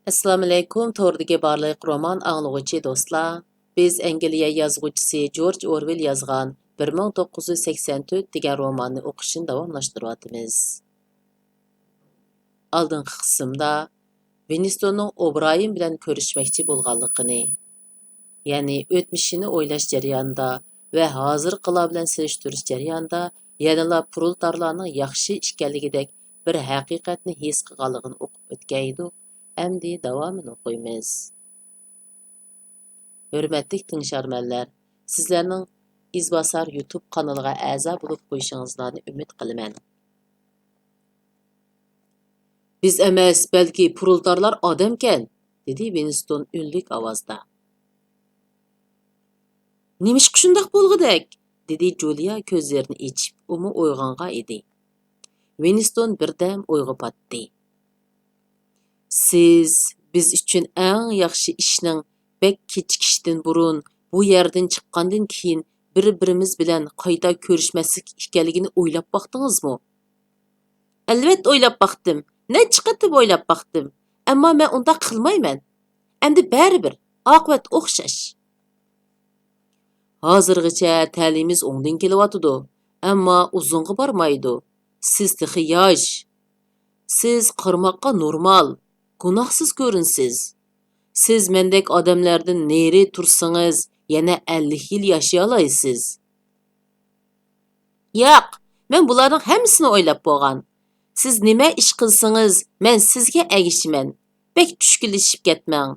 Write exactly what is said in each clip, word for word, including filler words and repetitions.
ئەسسالامۇئەلەيكۇم، توردىكى بارلىق رومان ئاڭلىغۇچى دوستلار. بىز ئەنگلىيە يازغۇچىسى جورج ئورۋېل يازغان بىر مىڭ توققۇز يۈز سەكسەن تۆت دېگەن روماننى ئوقۇشنى داۋاملاشتۇرۇۋاتىمىز. ئالدىنقى قىسىمدا ۋىنستوننىڭ ئوبرايېن بىلەن كۆرۈشمەكچى بولغانلىقىنى، يەنى ئۆتمۈشىنى ئويلاش جەريانىدا ۋە ھازىرقىلار بىلەن سېلىشتۇرۇش جەريانىدا يەنىلا پرولېتارلارنىڭ ياخشى ئىكەنلىكىدەك بىر ھەقىقەتنى ھېس قىلغانلىقىنى ئوقۇپ ئۆتكەيدۇ، ئەمدى داۋامىنى ئوقۇيمىز. ھۆرمەتلىك تىڭشارمەنلەر، سىزلەرنىڭ ئىزباسار يۇتۇب قانىلىغا ئەزا بولۇپ قويۇشىڭىزلارنى ئۈمىد قىلىمەن. بىز ئەمەس، بەلكى پرولېتارلار ئادەمكەن، دېدى ۋىنستون ئۈنلۈك ئاۋازدا. نېمىشقا شۇنداق بولغۇدەك؟ دېدى جۇلىيا كۆزلىرىنى ئېچىپ، ئۇمۇ ئويغانغان ئىدى. ۋىنستون بىردەم ئويغا پاتتى. سىز بىز ئۈچۈن ئەڭ ياخشى ئىشنىڭ بەك كېچىكىشتىن بۇرۇن، بۇ يەردىن چىققاندىن كېيىن بىر-بىرىمىز بىلەن قايتا كۆرۈشمەسلىك ئىكەنلىكىنى ئويلاپ باقتىڭىزمۇ؟ ئەلۋەتتە ئويلاپ باقتىم. نەچچە قېتىم ئويلاپ باقتىم. ئەمما مەن ئۇنداق قىلمايمەن. ئەمدى بەرىبىر، ئاقىۋەت ئوخشاش. ھازىرغىچە تەلىيىمىز ئوڭدىن كېلىۋاتىدۇ، ئەمما ئۇزۇنغا بارمايدۇ. سىز تېخى ياش. سىز قارىماققا نورمال، گۇناھسىز كۆرۈنىسىز. سىز مەندەك ئادەملەردىن نېرى تۇرسىڭىز، يەنە ئەللىك يىل ياشىيالايسىز. ياق، مەن بۇلارنىڭ ھەممىسىنى ئويلاپ بولغان. سىز نېمە ئىش قىلسىڭىز، مەن سىزگە ئەگىشىمەن. بەك چۈشكۈنلىشىپ كەتمەڭ.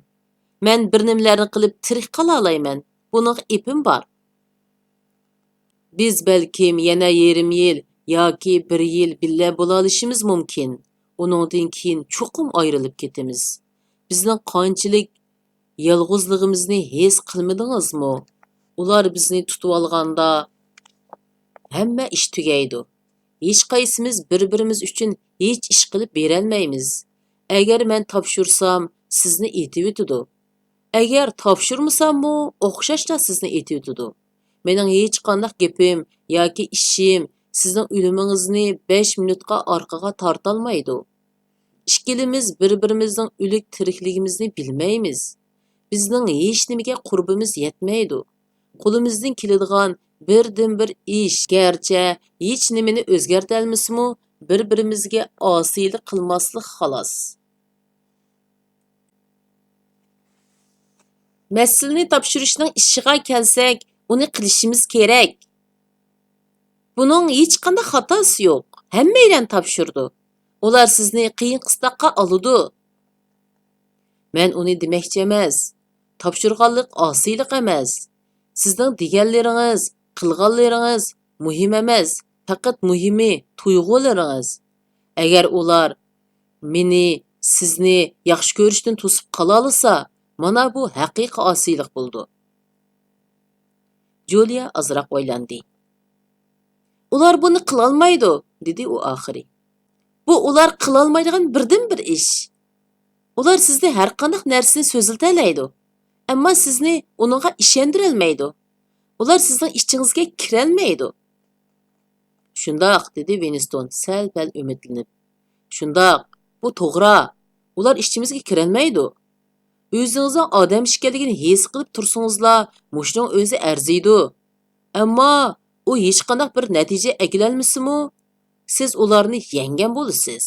مەن بىر نېمىلەرنى قىلىپ تىرىك قالالايمەن. بۇنىڭغا ئېپىم بار. بىز بەلكىم يەنە يېرىم يىل ياكى بىر يىل بىللە بولالىشىمىز مۇمكىن. ئۇنىڭدىن كېيىن چوقۇم ئايرىلىپ كېتىمىز. بىزنىڭ قانچىلىك يالغۇزلۇقىمىزنى ھېس قىلمىدىڭىزمۇ؟ ئۇلار بىزنى تۇتۇۋالغاندا ھەممە ئىش تۈگەيدۇ. ھېچقايسىمىز بىر-بىرىمىز ئۈچۈن ھېچ ئىش قىلىپ بېرەلمەيمىز. ئەگەر مەن تاپشۇرسام، سىزنى ئېتىۋېتىدۇ. ئەگەر تاپشۇرمىساممۇ، ئوخشاشلا سىزنى ئېتىۋېتىدۇ. مېنىڭ ھېچقانداق گېپىم ياكى ئىشىم سىزنىڭ ئۆلۈمىڭىزنى بەش مىنۇتقا ئارقىغا تارتالمايدۇ. ئىككىلىمىز بىر-بىرىمىزنىڭ ئۆلۈك تىرىكلىكىمىزنى بىلمەيمىز. بىزنىڭ ھېچنېمىگە قۇربىمىز يەتمەيدۇ. قولىمىزدىن كېلىدىغان بىردىنبىر ئىش، گەرچە ھېچنېمىنى ئۆزگەرتەلمىسىمۇ، بىر-بىرىمىزگە ئاسىيلىق قىلماسلىق خالاس. مەسىلىنى تاپشۇرۇشنىڭ ئىشىغا كەلسەك، ئۇنى قىلىشىمىز كېرەك. بۇنىڭ ھېچقانداق خاتاسى يوق. ھەممەيلەن تاپشۇرىدۇ. ئۇلار سىزنى قىيىن قىستاققا ئالىدۇ. مەن ئۇنى دېمەكچى ئەمەس. تاپشۇرغانلىق ئاسىيلىق ئەمەس. سىزنىڭ دېگەنلىرىڭىز، قىلغانلىرىڭىز مۇھىم ئەمەس. پەقەت مۇھىمى تۇيغۇلىرىڭىز. ئەگەر ئۇلار مېنى، سىزنى ياخشى كۆرۈشتىن توسۇپ قالالىسا، مانا بۇ ھەقىقىي ئاسىيلىق بولىدۇ. جۇلىيا ئازراق ئويلاندى. ئۇلار بۇنى قىلالمايدۇ، دېدى ئۇ ئاخىرى. بۇ ئۇلار قىلالمايدىغان بىردىنبىر ئىش. ئۇلار سىزنى ھەرقانداق نەرسىنى سۆزلىتەلەيدۇ، ئەمما سىزنى ئۇنىڭغا ئىشەندۈرەلمەيدۇ. ئۇلار سىزنىڭ ئىچىڭىزگە كىرەلمەيدۇ. شۇنداق، دېدى ۋىنستون سەل-پەل ئۈمىدلىنىپ. شۇنداق، بۇ توغرا. ئۇلار ئىچىمىزگە كىرەلمەيدۇ. ئۆزىڭىزنىڭ ئادەم ئىكەنلىكىنى ھېس قىلىپ تۇرسىڭىزلا، مۇشۇنىڭ ئۆزى ئەرزىيدۇ. ئەمما ئۇ ھېچقانداق بىر نەتىجە ئەكېلەلمىسىمۇ، سىز ئۇلارنى يەڭگەن بولىسىز.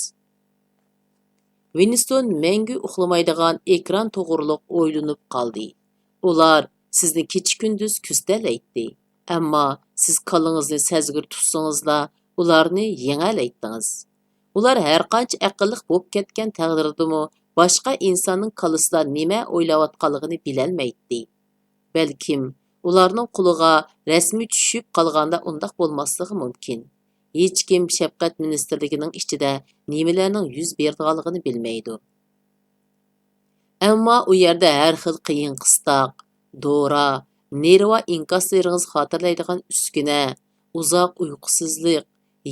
ۋىنستون مەڭگۈ ئۇخلىمايدىغان ئېكران توغرۇلۇق ئويلىنىپ قالدى. ئۇلار سىزنى كېچە-كۈندۈز كۆزىتەلەيتتى. ئەمما سىز كاللىڭىزنى سەزگۈر تۇتسىڭىزلا، ئۇلارنى يېڭەلەيتتىڭىز. ئۇلار ھەرقانچە ئەقىللىق بولۇپ كەتكەن تەقدىردىمۇ، باشقا ئىنساننىڭ كاللىسىدا نېمە ئويلاۋاتقانلىقىنى بىلەلمەيتتى. بەلكىم، ئۇلارنىڭ قولىغا رەسمىي چۈشۈپ قالغاندا ئۇنداق بولماسلىقى مۇمكىن. ھېچكىم شەپقەت مىنىستىرلىكىنىڭ ئىچىدە نېمىلەرنىڭ يۈز بېرىدىغانلىقىنى بىلمەيدۇ. ئەمما ئۇ يەردە ھەر خىل قىيىن-قىستاق، دورا، نېرۋا ئىنكاسلىرىڭىزنى خاتىرىلەيدىغان ئۈسكۈنە، ئۇزاق ئۇيقۇسىزلىق،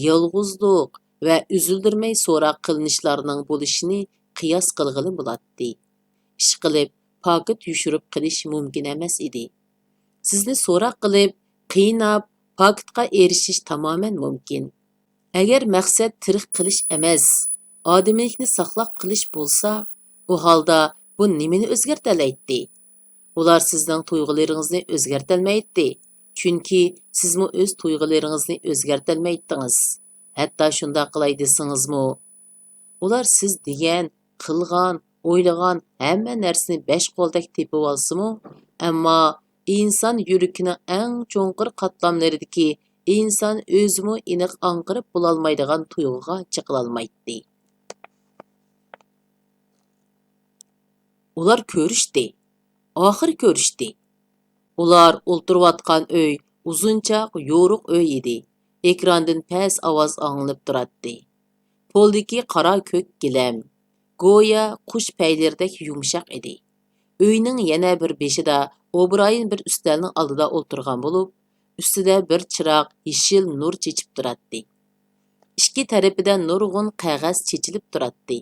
يالغۇزلۇق ۋە ئۈزۈلدۈرمەي سوراق قىلىنىشلارنىڭ بولۇشىنى قىياس قىلغىلى بولاتتى. ئىشقىلىپ، پاكىت يوشۇرۇپ قېلىش مۇمكىن ئەمەس ئىدى. سىزنى سوراق قىلىپ، قىيناپ، پاكىتقا ئېرىشىش تامامەن مۇمكىن. ئەگەر مەقسەت تىرىك قىلىش ئەمەس، ئادىمىيلىكنى ساقلاپ قېلىش بولسا، ئۇ ھالدا بۇ نېمىنى ئۆزگەرتەلەيتتى؟ ئۇلار سىزنىڭ تۇيغۇلىرىڭىزنى ئۆزگەرتەلمەيتتى، چۈنكى سىزمۇ ئۆز تۇيغۇلىرىڭىزنى ئۆزگەرتەلمەيتتىڭىز. ھەتتا شۇنداق قىلاي دېسىڭىزمۇ، ئۇلار سىز دېگەن، قىلغان، ئويلىغان ھەممە نەرسىنى بەش قولدەك تېپىۋالسىمۇ، ئەمما ئىنسان يۈرىكىنىڭ ئەڭ چوڭقۇر قاتلاملىرىدىكى ئىنسان ئۆزىمۇ ئېنىق ئاڭقىرىپ بولالمايدىغان تۇيغۇغا چېقىلالمايتتى. ئۇلار كۆرۈشتى. ئاخىر كۆرۈشتى. ئۇلار ئولتۇرۇۋاتقان ئۆي ئۇزۇنچاق يورۇق ئۆي ئىدى. ئېكراندىن پەس ئاۋاز ئاڭلىنىپ تۇراتتى. پولدىكى قارا كۆك گىلەم، گويا قۇش پەيلىرىدەك يۇمشاق ئىدى. ئۆينىڭ يەنە بىر بېشىدا ئوبرايېن بىر ئۈستەلنىڭ ئالدىدا ئولتۇرغان بولۇپ، ئۈستىدە بىر چىراغ يېشىل نۇر چېچىپ تۇراتتى. ئىككى تەرىپىدە نۇرغۇن قەغەز چېچىلىپ تۇراتتى.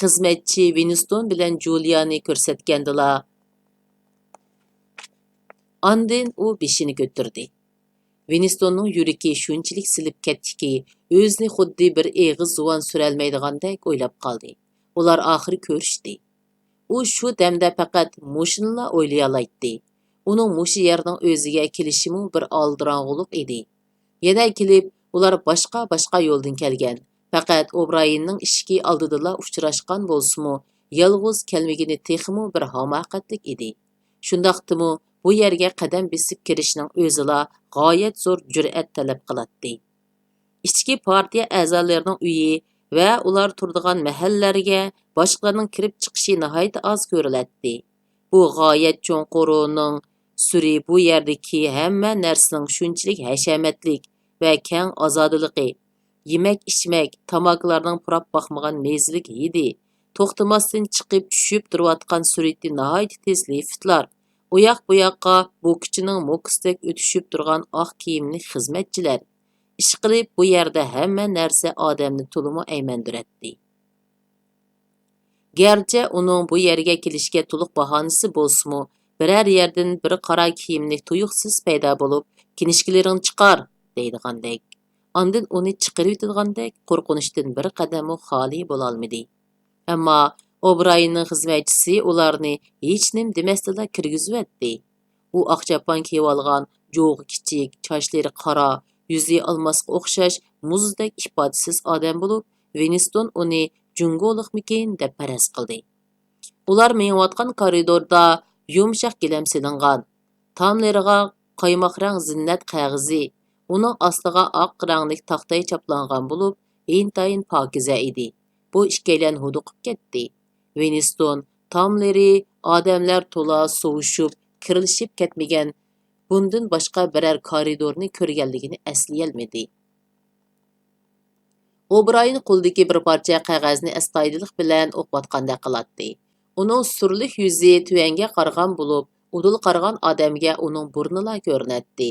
خىزمەتچى ۋىنستون بىلەن جۇلىيانى كۆرسەتكەندىلا، ئاندىن ئۇ بېشىنى كۆتۈردى. ۋىنستوننىڭ يۈرىكى شۇنچىلىك سېلىپ كەتتىكى، ئۆزىنى خۇددى بىر ئېغىز زۇۋان سۈرەلمەيدىغاندەك ئويلاپ قالدى. ئۇلار ئاخىرى كۆرۈشتى. ئۇ شۇ دەمدە پەقەت مۇشۇنىلا ئويلىيالايتتى. ئۇنىڭ مۇشۇ يەرنىڭ ئۆزىگە كېلىشىمۇ بىر ئالدىراڭغۇلۇق ئىدى. يەنە كېلىپ، ئۇلار باشقا-باشقا يولدىن كەلگەن. پەقەت ئوبرايېننىڭ ئىشىكى ئالدىدىلا ئۇچراشقان بولسىمۇ، يالغۇز كەلمىگىنى تېخىمۇ بىر ھاماقەتلىك ئىدى. شۇنداقتىمۇ، بۇ يەرگە قەدەم بېسىپ كىرىشنىڭ ئۆزىلا غايەت زور جۈرئەت تەلەپ قىلاتتى. ئىچكى پارتىيە ئەزالىرىنىڭ ئۆيى ۋە ئۇلار تۇرىدىغان مەھەللىلەرگە باشقىلارنىڭ كىرىپ چىقىشى ناھايىتى ئاز كۆرۈلەتتى. بۇ غايەت چوڭ قورۇنىڭ سۈرى بۇ يەردىكى ھەممە نەرسىنىڭ شۇنچىلىك ھەشەمەتلىك ۋە كەڭ ئازادىلىقى، يېمەك-ئىچمەك، تاماكىلارنىڭ پۇراپ باقمىغان مەيزىلىك ھىدى، توختىماستىن چىقىپ چۈشۈپ تۇرۇۋاتقان سۈرئىتى ناھايىتى تېز لىفتلار، ئۇياق-بۇياققا بوكىچىنىڭ موكىسىدەك ئۆتۈشۈپ تۇرغان ئاق كىيىملىك خىزمەتچىلەر، ئىشقىلىپ، بۇ يەردە ھەممە نەرسە ئادەمنى تولىمۇ ئەيمەندۈرەتتى. گەرچە ئۇنىڭ بۇ يەرگە كېلىشكە تولۇق باھانىسى بولسىمۇ، بىرەر يەردىن بىر قارا كىيىملىك تۇيۇقسىز پەيدا بولۇپ، «كىنىشكىلىرىڭنى چىقار!» دەيدىغاندەك، ئاندىن ئۇنى چىقىرىۋېتىدىغاندەك قورقۇنچتىن بىر قەدەممۇ خالىي بولالمىدى. ئەمما ئوبرايېننىڭ خىزمەتچىسى ئۇلارنى ھېچنېمە دېمەستىنلا كىرگۈزۈۋەتتى. ئۇ ئاق چاپان كىيىۋالغان، جوغى كىچىك، چاچلىرى قارا، يۈزى ئالماسقا ئوخشاش مۇزدەك ئىپادىسىز ئادەم بولۇپ، ۋىنستون ئۇنى جۇڭگولۇقمىكىن دەپ پەرەز قىلدى. ئۇلار مېڭىۋاتقان كارىدوردا يۇمشاق گىلەم سېلىنغان، تاملىرىغا قايماق رەڭ زىننەت قەغىزى، ئۇنىڭ ئاستىغا ئاق رەڭلىك تاختاي چاپلانغان بولۇپ، ئىنتايىن پاكىزە ئىدى. بۇ ئىككىيلەن ھودۇقۇپ كەتتى. ۋىنستون تاملىرى ئادەملەر تولا سوۋۇشۇپ، كىرلىشىپ كەتمىگەن بۇندىن باشقا بىرەر كارىدورنى كۆرگەنلىكىنى ئەسلىيەلمىدى. ئوبرايېن قولىدىكى بىر پارچە قەغەزنى ئەستايىدىللىق بىلەن ئوقۇۋاتقاندەك قىلاتتى. ئۇنىڭ سۈرلۈك يۈزى تۆۋەنگە قارىغان بولۇپ، ئۇدۇل قارىغان ئادەمگە ئۇنىڭ بۇرنىلا كۆرۈنەتتى.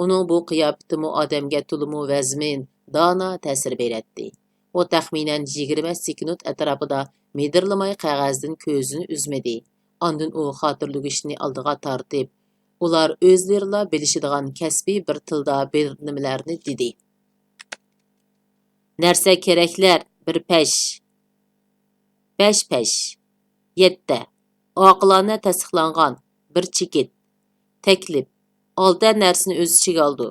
ئۇنىڭ بۇ قىياپىتىمۇ ئادەمگە تولىمۇ ۋەزمىن، دانا تەسىر بېرەتتى. ئۇ تەخمىنەن يىگىرمە سېكۇنت ئەتراپىدا مىدىرلىماي قەغەزدىن كۆزىنى ئۈزمىدى. ئاندىن ئۇ خاتىرىلىگۈچنى ئالدىغا تارتىپ، ئۇلار ئۆزلىرىلا بىلىشىدىغان كەسپىي بىر تىلدا بىر نېمىلەرنى دېدى. نەرسە كېرەكلەر، بىر پەش. بەش پەش. يەتتە. ئاقىلانە تەستىقلانغان، بىر چېكىت. تەكلىپ، ئالتە نەرسىنى ئۆز ئىچىگە ئالىدۇ.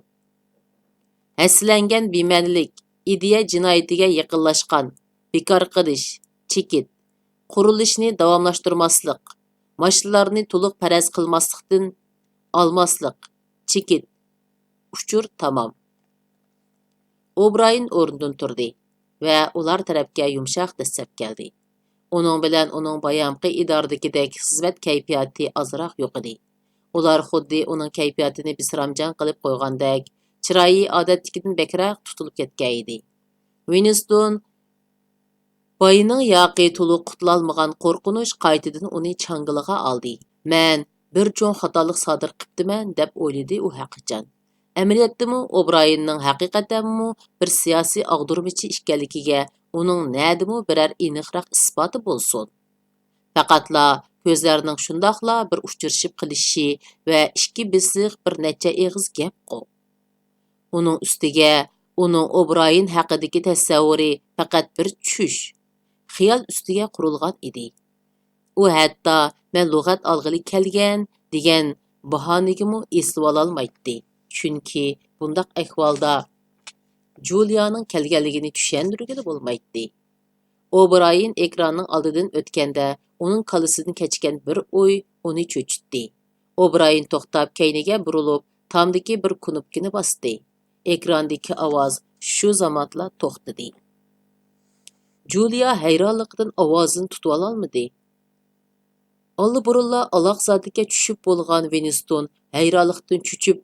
ھەسسىلەنگەن بىمەنىلىك، ئىدىيە جىنايىتىگە يېقىنلاشقان، بىكار قىلىش، چېكىت. قۇرۇلۇشنى داۋاملاشتۇرماسلىق، ماشىنىلارنى تولۇق پەرەز قىلماسلىقتىن ئالماسلىق، چېكىت. ئۇچۇر تامام. ئوبرايېن ئورنىدىن تۇردى ۋە ئۇلار تەرەپكە يۇمشاق دەسسەپ كەلدى. ئۇنىڭ بىلەن ئۇنىڭ بايامقى ئىدارىدىكىدەك خىزمەت كەيپىياتى ئازراق يوق ئىدى. ئۇلار خۇددى ئۇنىڭ كەيپىياتىنى بىسرامجان قىلىپ قويغاندەك، چىرايى ئادەتتىكىدىن بەكرەك تۇتۇلۇپ كەتكەن ئىدى. ۋىنستون باينىڭ ياقى تولۇق قۇتۇلالمىغان قورقۇنچ قايتىدىن ئۇنى چاڭگىلىغا ئالدى. «مەن بىر چوڭ خاتالىق سادىر قىپتىمەن» دەپ ئويلىدى ئۇ ھەرقاچان. ئەمەلىيەتتىمۇ ئوبرايېننىڭ ھەقىقەتەنمۇ بىر سىياسىي ئاغدۇرمىچى ئىكەنلىكىگە ئۇنىڭ نەدىمۇ بىرەر ئېنىقراق ئىسپاتى بولسۇن؟ پەقەتلا كۆزلەرنىڭ شۇنداقلا بىر ئۇچرىشىپ قېلىشى ۋە ئىككى بېسىق بىر نەچچە ئېغىز گەپقۇ. ئۇنىڭ ئۈستىگە ئۇنىڭ ئوبرايېن ھەققىدىكى تەسەۋۋۇرى پەقەت بىر چۈش، خىيال ئۈستىگە قۇرۇلغان ئىدى. ئۇ ھەتتا «مەن لۇغەت ئالغىلى كەلگەن» دېگەن باھانىگىمۇ ئېسىۋالالمايتتى، چۈنكى بۇنداق ئەھۋالدا جۇلىيانىڭ كەلگەنلىكىنى چۈشەندۈرگىلى بولمايتتى. ئوبرايېن ئېكراننىڭ ئالدىدىن ئۆتكەندە، ئۇنىڭ كاللىسىدىن كەچكەن بىر ئوي ئۇنى چۆچۈتتى. ئوبرايېن توختاپ، كەينىگە بۇرۇلۇپ، تامدىكى بىر كۇنۇپكىنى باستى. ئېكراندىكى ئاۋاز شۇ زامانلا توختىدى. جۇلىيا ھەيرانلىقىدىن ئاۋازىنى تۇتۇۋالالمىدى. ئاللىبۇرۇنلا ئالاقزادىگە چۈشۈپ بولغان ۋىنستون ھەيرانلىقتىن چۆچۈپ،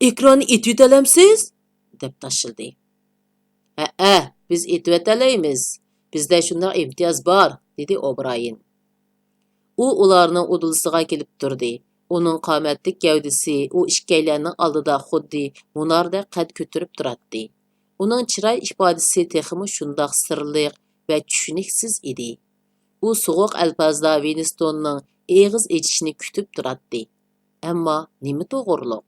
«ئېكراننى ئېتىۋېتەلەمسىز؟» دەپ تاشلىدى. «ھەئە، بىز ئېتىۋېتەلەيمىز. بىزدە شۇنداق ئىمتىياز بار»، دېدى ئوبرايېن. ئۇ ئۇلارنىڭ ئۇدۇلىسىغا كېلىپ تۇردى. ئۇنىڭ قامەتلىك گەۋدىسى ئۇ ئىككىيلەننىڭ ئالدىدا خۇددى مۇناردەك قەد كۆتۈرۈپ تۇراتتى. ئۇنىڭ چىراي ئىپادىسى تېخىمۇ شۇنداق سىرلىق ۋە چۈشىنىكسىز ئىدى. ئۇ سوغۇق ئەلپازدا ۋىنستوننىڭ ئېغىز ئېچىشىنى كۈتۈپ تۇراتتى. ئەمما نېمە توغرۇلۇق؟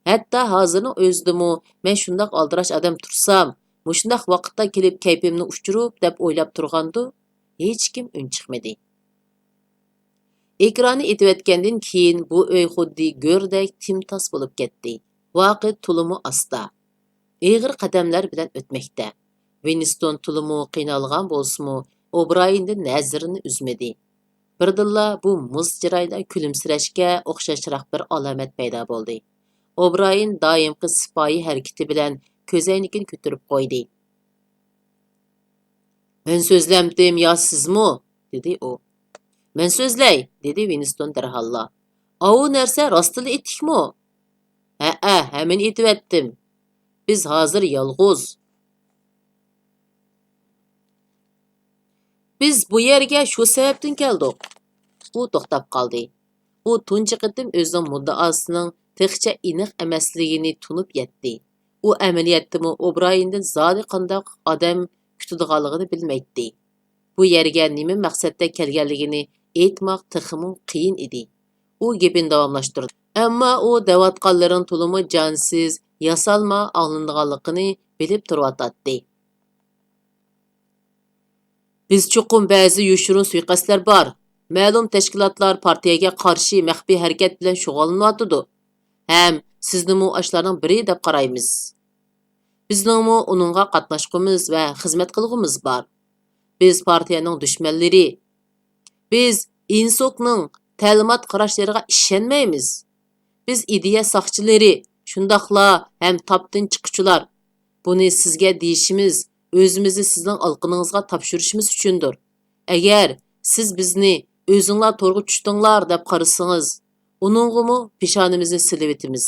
ھەتتا ھازىرنىڭ ئۆزىدىمۇ مەن شۇنداق ئالدىراش ئادەم تۇرسام، مۇشۇنداق ۋاقىتتا كېلىپ كەيپىمنى ئۇچۇرۇپ دەپ ئويلاپ تۇرغاندۇ، ھېچكىم ئۈن چىقمىدى. ئېكراننى ئېتىۋەتكەندىن كېيىن بۇ ئۆي خۇددى گۆردەك تىمتاس بولۇپ كەتتى. ۋاقىت تولىمۇ ئاستا، ئېغىر قەدەملەر بىلەن ئۆتمەكتە. ۋىنستون تولىمۇ قىينالغان بولسىمۇ، ئوبرايېندىن نەزىرىنى ئۈزمىدى. بىردىنلا بۇ مۇز چىرايدا كۈلۈمسىرەشكە ئوخشاشراق بىر ئالامەت پەيدا بولدى. ئوبرايېن دائىمقى سىپايى ھەرىكىتى بىلەن كۆزەينىكىنى كۆتۈرۈپ قويدى. «مەن سۆزلەمتىم يا سىزمۇ؟» دېدى ئۇ. «مەن سۆزلەي»، دېدى ۋىنستون دەرھاللا. «ئاۋۇ نەرسە راستتىنلا ئېتىكمۇ؟» «ھەئە، ھەممىنى ئېتىۋەتتىم. بىز ھازىر يالغۇز. بىز بۇ يەرگە شۇ سەۋەبتىن كەلدۇق.» ئۇ توختاپ قالدى. ئۇ تۇنجى قېتىم ئۆزىنىڭ مۇددىئاسىنىڭ تېخىچە ئېنىق ئەمەسلىكىنى تونۇپ يەتتى. ئۇ ئەمەلىيەتتىمۇ ئوبرايېندىن زادى قانداق ئادەم كۈتىدىغانلىقىنى بىلمەيتتى. بۇ يەرگە نېمە مەقسەتتە كەلگەنلىكىنى ئېيتماق تېخىمۇ قىيىن ئىدى. ئۇ گېپىنى داۋاملاشتۇردى. ئەمما ئۇ دەۋاتقانلىرىنىڭ تولىمۇ جانسىز، ياسالما ئاڭلىنىدىغانلىقىنى بىلىپ تۇرۇۋاتاتتى. «بىز چوقۇم بەزى يوشۇرۇن سۇيىقەستلەر بار. مەلۇم تەشكىلاتلار پارتىيەگە قارشى مەخپىي ھەرىكەت بىلەن شۇغۇللىنىۋاتىدۇ. ھەم سىزنىمۇ ئاشۇلارنىڭ بىرى دەپ قارايمىز. بىزنىڭمۇ ئۇنىڭغا قاتناشقۇمىز ۋە خىزمەت قىلغۇمىز بار. بىز پارتىيەنىڭ دۈشمەنلىرى. بىز ئىنسوكنىڭ تەلىمات قاراشلىرىغا ئىشەنمەيمىز. بىز ئىدىيە ساقچىلىرى، شۇنداقلا ھەم تاپتىن چىققۇچىلار. بۇنى سىزگە دېيىشىمىز، ئۆزىمىزنى سىزنىڭ ئالىقىنىڭىزغا تاپشۇرۇشىمىز ئۈچۈندۇر. ئەگەر سىز بىزنى ئۆزۈڭلار تورغا چۈشتۈڭلار دەپ قارىسىڭىز، ئۇنىڭغىمۇ پېشانىمىزنى سېلىۋېتىمىز.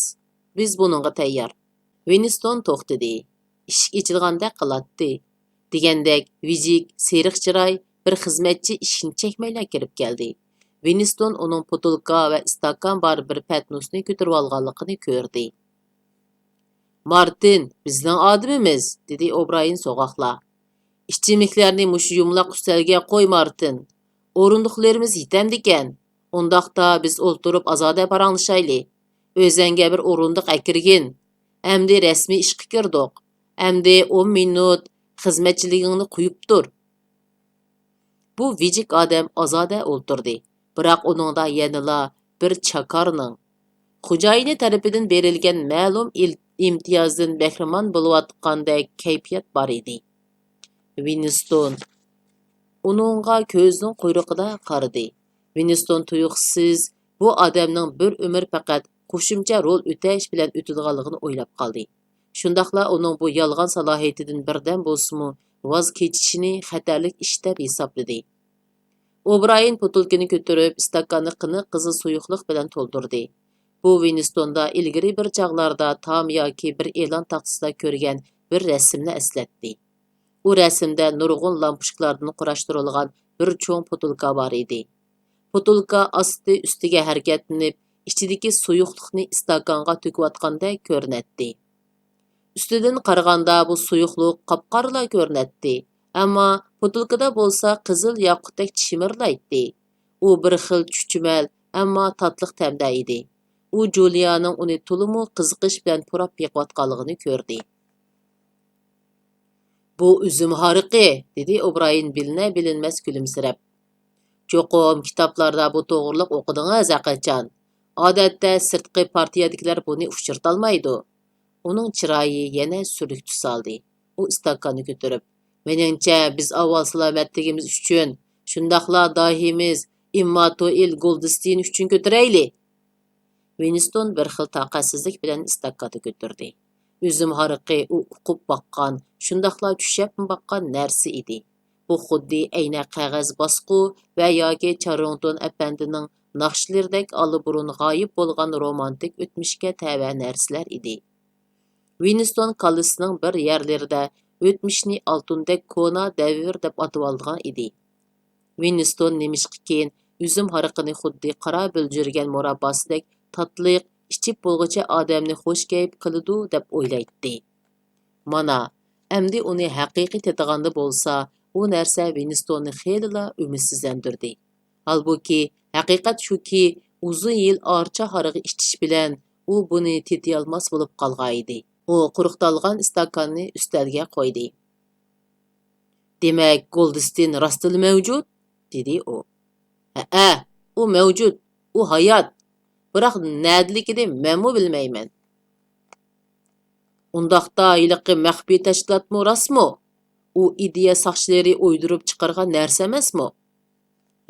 بىز بۇنىڭغا تەييار.» ۋىنستون توختىدى. ئىشىك ئېچىلغاندەك قىلاتتى. دېگەندەك ۋىجىك، سېرىق چىراي بىر خىزمەتچى ئىشىكنى چەكمەيلا كىرىپ كەلدى. ۋىنستون ئۇنىڭ پوتۇلكا ۋە ئىستاكان بار بىر پەتنۇسنى كۆتۈرۈۋالغانلىقىنى كۆردى. «مارتىن، بىزنىڭ ئادىمىمىز»، دېدى ئوبرايېن سوغۇقلا. «ئىچىملىكلەرنى مۇشۇ يۇمىلاق ئۈستەلگە قوي، مارتىن. ئورۇندۇقلىرىمىز يېتەمدىكەن؟ ئۇنداقتا بىز ئولتۇرۇپ ئازادە پاراڭلىشايلى. ئۆزەڭگە بىر ئورۇندۇق ئەكىرگىن. ئەمدى رەسمىي ئىشقا كىردۇق. ئەمدى ئون مىنۇت خىزمەتچىلىكىڭنى قويۇپ تۇر.» بۇ ۋىجىك ئادەم ئازادە ئولتۇردى، بىراق ئۇنىڭدا يەنىلا بىر چاكارنىڭ، خوجايىنى تەرىپىدىن بېرىلگەن مەلۇم ئىل-، ئىمتىيازدىن بەھرىمەن بولۇۋاتقاندەك كەيپىيات بار ئىدى. ۋىنستون ئۇنىڭغا كۆزىنىڭ قۇيرۇقىدا قارىدى. ۋىنستون تۇيۇقسىز بۇ ئادەمنىڭ بىر ئۆمۈر پەقەت قوشۇمچە رول ئۆتەش بىلەن ئۆتىدىغانلىقىنى ئويلاپ قالدى. شۇنداقلا ئۇنىڭ بۇ يالغان سالاھىيىتىدىن بىردەم بولسىمۇ ۋاز كېچىشىنى خەتەرلىك ئىش دەپ ھېسابلىدى. ئوبرايېن پوتۇلكىنى كۆتۈرۈپ، ئىستاكاننى قېنىق قىزىل سۇيۇقلۇق بىلەن تولدۇردى. بۇ ۋىنستوندا ئىلگىرى بىر چاغلاردا تام ياكى بىر ئېلان تاختىسىدا كۆرگەن بىر رەسىمنى ئەسلەتتى. ئۇ رەسىمدە نۇرغۇن لامپۇچكىلاردىن قۇراشتۇرۇلغان بىر چوڭ پوتۇلكا بار ئىدى. پوتۇلكا ئاستى ئۈستىگە ھەرىكەتلىنىپ، ئىچىدىكى سۇيۇقلۇقنى ئىستاكانغا تۆكۈۋاتقاندەك كۆرۈنەتتى. ئۈستىدىن قارىغاندا بۇ سۇيۇقلۇق قاپقارىلا كۆرۈنەتتى، ئەمما پوتۇلكىدا بولسا قىزىل ياقۇتتەك چىمىرلايتتى. ئۇ بىر خىل چۈچۈمەل، ئەمما تاتلىق تەمدە ئىدى. ئۇ جۇلىيانىڭ ئۇنى تولىمۇ قىزىقىش بىلەن پۇراپ بېقىۋاتقانلىقىنى كۆردى. «بۇ ئۈزۈم ھارىقى»، دېدى ئوبرايېن بىلىنە-بىلىنمەس كۈلۈمسىرەپ. چوقۇم كىتابلاردا بۇ توغرىلىق ئوقۇدىڭىز ھەرقاچان. ئادەتتە سىرتقى پارتىيەدىكىلەر بۇنى ئۇچرىتالمايدۇ. ئۇنىڭ چىرايى يەنە سۈرلۈك تۈس ئالدى. ئۇ ئىستاكاننى كۆتۈرۈپ، مېنىڭچە، بىز ئاۋۋال سالامەتلىكىمىز ئۈچۈن، شۇنداقلا داھىيىمىز ئىمماتۇئىل گولدستېين ئۈچۈن كۆتۈرەيلى. ۋىنستون بىر خىل تاقەتسىزلىك بىلەن ئىستاكاننى كۆتۈردى. ئۈزۈم ھارىقى ئۇ ئۇقۇپ باققان، شۇنداقلا چۈشەپمۇ باققان نەرسە ئىدى. بۇ خۇددى ئەينەك قەغەز باسقۇ ۋە ياكى چاررىڭتون ئەپەندىنىڭ ناخشىلىرىدەك ئاللىبۇرۇن غايىب بولغان رومانتىك ئۆتمۈشكە تەۋە نەرسىلەر ئىدى. ۋىنستون كاللىسىنىڭ بىر يەرلىرىدە ئۆتمۈشنى ئالتۇندەك كونا دەۋر دەپ ئاتىۋالىدىغان ئىدى. ۋىنستون نېمىشقىكىن ئۈزۈم ھارىقىنى خۇددى قارا بۆلجۈرگەن مۇرابباسىدەك تاتلىق، ئىچىپ بولغۇچە ئادەمنى خۇشكەيپ قىلىدۇ دەپ ئويلايتتى. مانا، ئەمدى ئۇنى ھەقىقىي تېتىغاندا بولسا، ئۇ نەرسە ۋىنستوننى خېلىلا ئۈمىدسىزلەندۈردى. ھالبۇكى، ھەقىقەت شۇكى، ئۇزۇن يىل ئارچا ھارىقى ئىچىش بىلەن ئۇ بۇنى تېتىيالماس بولۇپ قالغانىدى. ئۇ قۇرۇقتالغان ئىستاكاننى ئۈستەلگە قويدى. دېمەك، گولدستېين راستتىنلا مەۋجۇت؟ دېدى ئۇ. ھەئە، ئۇ مەۋجۇت، ئۇ ھايات. بىراق نەدىلىكىنى مەنمۇ بىلمەيمەن. ئۇنداقتا ھېلىقى مەخپىي تەشكىلاتمۇ راستمۇ؟ ئۇ ئىدىيە ساقچىلىرى ئويدۇرۇپ چىقارغان نەرسە ئەمەسمۇ؟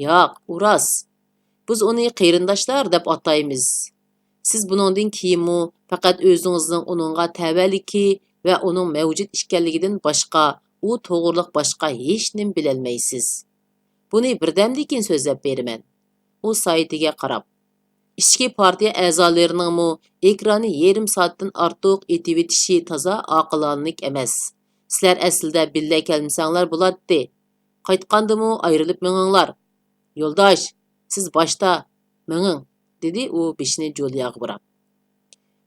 ياق، ئۇ راست. بىز ئۇنى قېرىنداشلار دەپ ئاتايمىز. سىز بۇنىڭدىن كېيىنمۇ پەقەت ئۆزىڭىزنىڭ ئۇنىڭغا تەۋەلىكى ۋە ئۇنىڭ مەۋجۇت ئىكەنلىكىدىن باشقا، ئۇ توغرىلىق باشقا ھېچنېمە بىلەلمەيسىز. بۇنى بىردەمدىن كېيىن سۆزلەپ بېرىمەن. ئۇ سائىتىگە قاراپ، ئىچكى پارتىيە ئەزالىرىنىڭمۇ ئېكراننى يېرىم سائەتتىن ئارتۇق ئېتىۋېتىشى تازا ئاقىلانىلىك ئەمەس. سىلەر ئەسلىدە بىللە كەلمىسەڭلار بولاتتى. قايتقاندىمۇ ئايرىلىپ مېڭىڭلار. يولداش، سىز باشتا مېڭىڭ، دېدى ئۇ بېشىنى جۇلىياغا بۇراپ.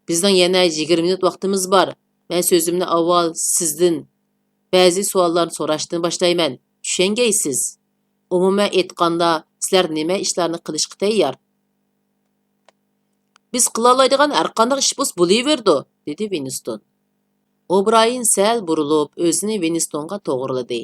بىزنىڭ يەنە يىگىرمە مىنۇت ۋاقتىمىز بار. مەن سۆزۈمنى ئاۋۋال سىزدىن، بەزى سوئاللارنى سوراشتىن باشلايمەن. چۈشەنگەيسىز. ئومۇمەن ئېيتقاندا، سىلەر نېمە ئىشلارنى قىلىشقا تەييار؟ بىز قىلالايدىغان ھەرقانداق ئىش بولسا بولۇۋېرىدۇ، دېدى ۋىنستون. ئوبرايېن سەل بۇرۇلۇپ، ئۆزىنى ۋىنستونغا توغرىلىدى.